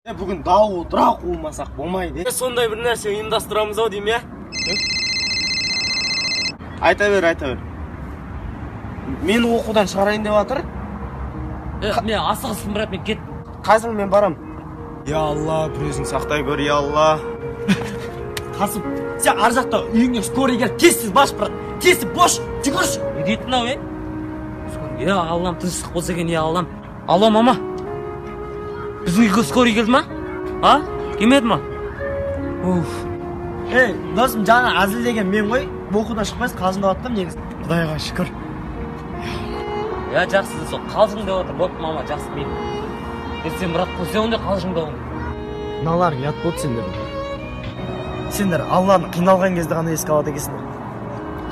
Бүгін дауылдырақ қумасақ болмайды. Сондай бір нәрсе ұйымдастырамыз ау деймін, иә? Айта бер, айта бер. Мені оқудан шығарайын деп жатыр. Мен асығыспын, брат, мен кеттім. Қазір мен барам. Я Алла, біреусін сақтай көр, я Алла. Қасым, сен ар жақта үйіңе скорый кел, тез-тез бас, брат. Тез-тез бош, жүгірші. Не дейді мынау, е? Я Аллам, тыныштық болса екен, я Аллам. Алло, мама. Біздің үйге скорый келді ма? А? Келмеді ма? Уф. Ей, досым, жаңа әзілдеген мен ғой. Оқудан шықпайсың, қалжыңдап жатқанмын негізі. Құдайға шүкір. Я жақсы, сол қалжыңдап отыр. Болды, мама, жақсы мен. Сен, брат, қойсаң ондай қалжыңдауыңды. Мыналар ұят болды сендердің. Сендер Алланы қиналған кезде ғана еске алады екенсіңдер.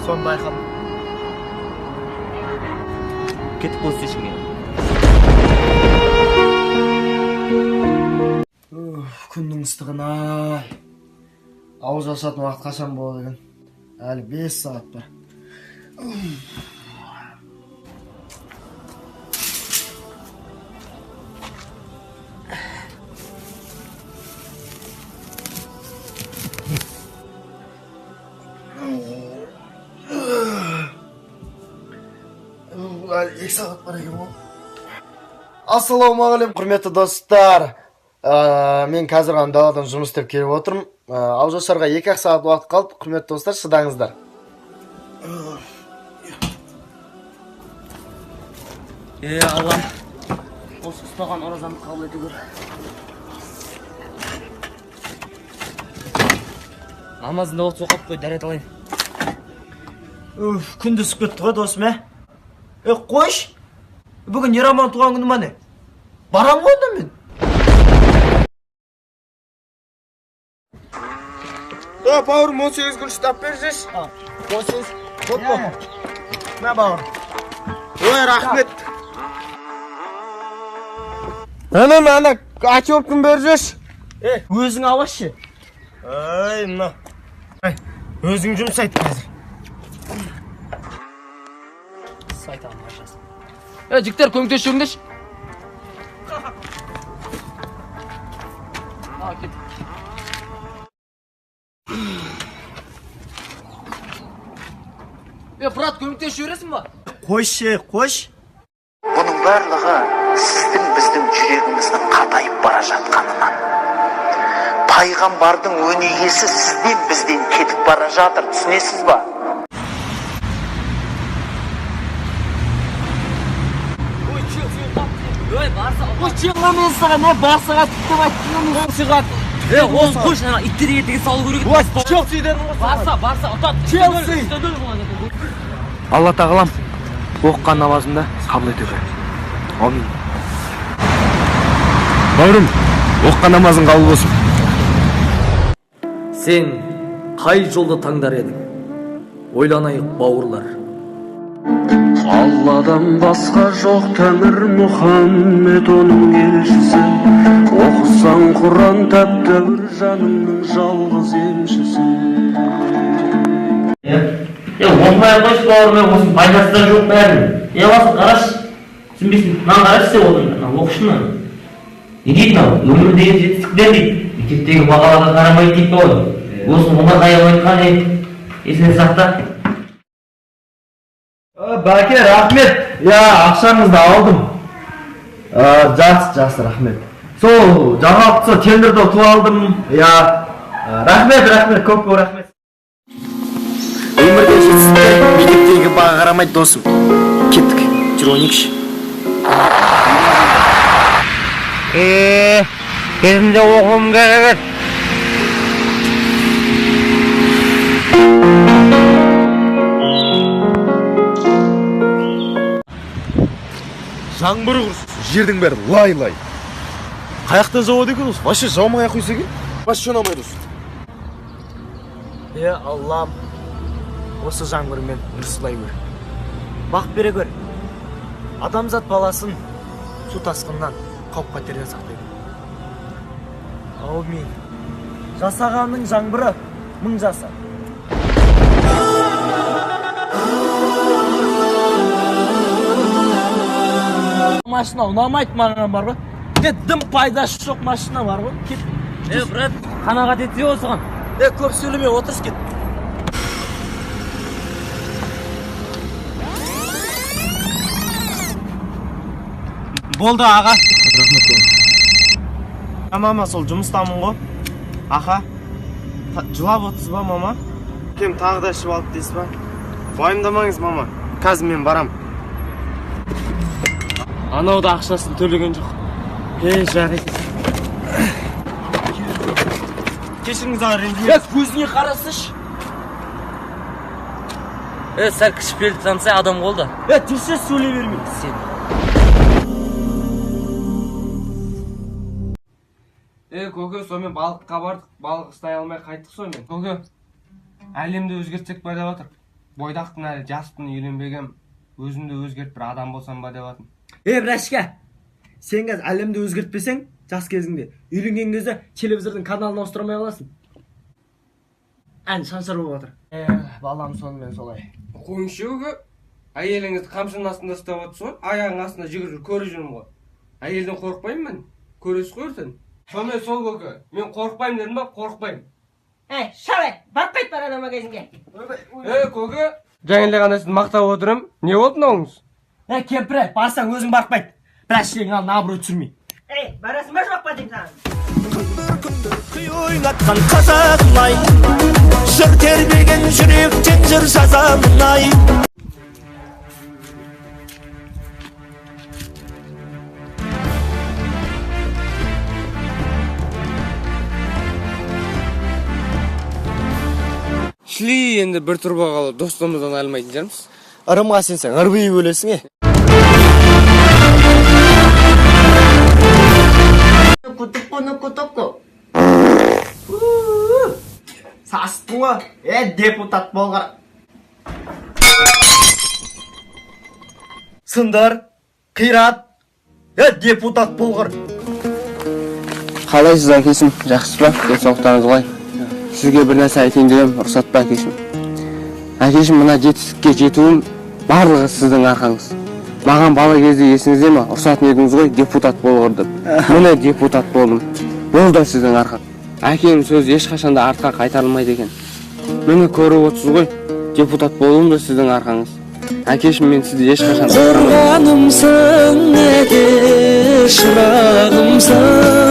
Соны байқадым. Кетіп қойсайшы. Күннің ыстығын ай. Ауыз ашатын уақыт қашан болады екен? Әлі 5 сағат бар. Әлі 2 сағат бар екен ғой. Ассалаумағалейкум, құрметті достар. Мен қазір ғана даладан жұмыс істеп келіп отырмын. Ауызашарға 2-ақ сағат уақыт қалды. Құрметті достар, шыдаңыздар. Е, Аллам, осы ұстаған оразамды қабыл ете көр. Намазында оқып қой, дәрет алайын. Уф, күн түсіп кетті ғой, досым, ә? Е, қойшы. Бүгін Ераман туған күні ма не? Барам ғой онда мен. Е, бауырым, 18 күн ұстап берсеші. 18. Вот бол. Мә, бауырым. Ой, рахмет. Інім, ана очеркін берсеші. Е, өзің алашы. Ай, мына. Ай, өзің жұмсайды қазір. Сайтан машинасы. Е, жігіттер, көмектесіп жүріңдерші. А, кет. Е, брат, көмектесіп жібересің ба? Қойшы, қойшы. Бұның барлығы сіздің, біздің жүрегіміздің қатайып бара жатқанынан. Пайғамбардың өнегесі сізден, бізден кетіп бара жатыр, түсінесіз ба? Ой, Челси ұтады. Ой, Барса ұтады. Ой, чего мен саған, не Барсаға тіпті айттым мен саған. Е, оны қойшы, ана иттерге деген салу керек еді. Ой, Челсиден осы. Барса, Барса ұтады. Челси! 3-0 болған екен. Алла тағалам, оқыған намазымды қабыл ете көр. Аумин. Бауырым, оқыған намазың қабыл болсын. Сен қай жолды таңдар едің? Ойланайық, бауырлар. Алладан басқа жоқ тәңір, Мұхаммед оның елшісі. Оқысаң Құран тәп-тәуір, жаныңның жалғыз емшісі. Е, оқымай ақ қойшы, бауырым, е, осының пайдасы да жоқ бәрінің. Е, басын қарашы, түсінбейсің, мынаны қарашы сен, одан, мына оқышы мынаны. Не дейді мынау? Өмір деген жетістіктер дейді. Мектептегі бағаларға қарамайды дейді ғой. Осыны Омар Хайям айтқан еді. Есіңде сақта. Бәке, рахмет. Я, ақшаңызды алдым. Жақсы, жақсы, рахмет. Сол жаңалықты сол тендерді ұтып алдым. Я, рахмет, рахмет, көп көп рахмет. Өмірде жетістіктер мектептегі баға қарамайды, досым. Кеттік, жүр ойнайықшы. Е, кезінде оқуым керек еді. Жаңбыр құрсын, жердің бәрі лай-лай. Қаяқтан жауады екен осы? Вообще жаумай ақ қойса екен. Вообще ұнамайды осы. Е, Аллам, осы жаңбырмен нұр көр. Бақ бере көр. Адамзат баласын су тасқыннан, қауіп қатерден сақтай көр. Аумин. Жасағанның жаңбыры мың жаса. Машина ұнамайды маған бар ғой. Е, дым пайдасы жоқ машина бар ғой. Кет. Е, брат, қанағат етсе осыған. Е, көп сөйлеме, отырыс кет. Болды, аға. Рахмет. А, мама, сол жұмыстамын ғой. Аха. Жылап отырсыз ба, мама? Кем тағы да ішіп алды дейсіз ба? Уайымдамаңыз, мама. Қазір мен барам. Анау да ақшасын төлеген жоқ. Е, жарайды. Кешіріңіз, аға, ренжімеңіз. Е, көзіне қарасыш. Е, сәл кішіпейілдік танытса адам болды. Е, жүрсе сөйлей бермей. Сен. Е, көке, сонымен балыққа бардық, балық ұстай алмай қайттық сонымен. Көке, әлемді өзгертсек па деп жатыр. Бойдақпын әлі, жаспын, үйленбегем. Өзімді өзгертіп бір адам болсам ба деп жатырмын. Е, брашка, сен қазір әлемді өзгертпесең, жас кезіңде, үйленген кезде телевизордың каналын ауыстыра алмай қаласың. Ән шаншар болып жатыр. Е, балам, сонымен солай. Қойыңызшы, көке. Әйеліңізді қамшының астында ұстап отырсыз ғой, аяғының астында жүгіріп көріп жүрмін ғой. Әйелден қорықпаймын мен. Көресіз ғой ертең. Сонымен сол, көке, мен қорықпаймын дедім ба, қорықпаймын. Ей, шалай, барып қайт бар ана магазинге. Е, көке, жаңа ғана сізді мақтап отырмын. Не болды мынауыңыз? Е, кемпір, барсаң өзің барып қайт. Брашкеңе ал, абырой түсірмей. Ей, барасың ба, жоқ па деймін саған. Ойнатқан қазағым ай, жыр тербеген жүректен жыр жазамын ай. Шли, енді бір тұрба қалып достығымыздан айырылмайтын шығармыз. Ырымға сенсең, ырбиып өлесің, е. Кутуку, Састың ғой. Е, депутат болғыр. Сындар, қират. Е, депутат болғыр. Қалайсыз, әкешім, жақсысыз ба? Денсаулықтарыңыз қалай? Сізге бір нәрсе айтайын деп едім, рұқсат па, әкешім? Әкешім, мына жетістікке жетуім барлығы сіздің арқаңыз. Маған бала кезде, есіңізде ме, ұрсатын едіңіз ғой, депутат болғыр деп. Міне, депутат болдым, бұл да сіздің арқаңыз. Әкемнің сөзі ешқашан да артқа қайтарылмайды екен. Міне, көріп отырсыз ғой, депутат болуым да сіздің арқаңыз. Әкешім, мен сізді ешқашан Қорғанымсың, әке, шырағымсың.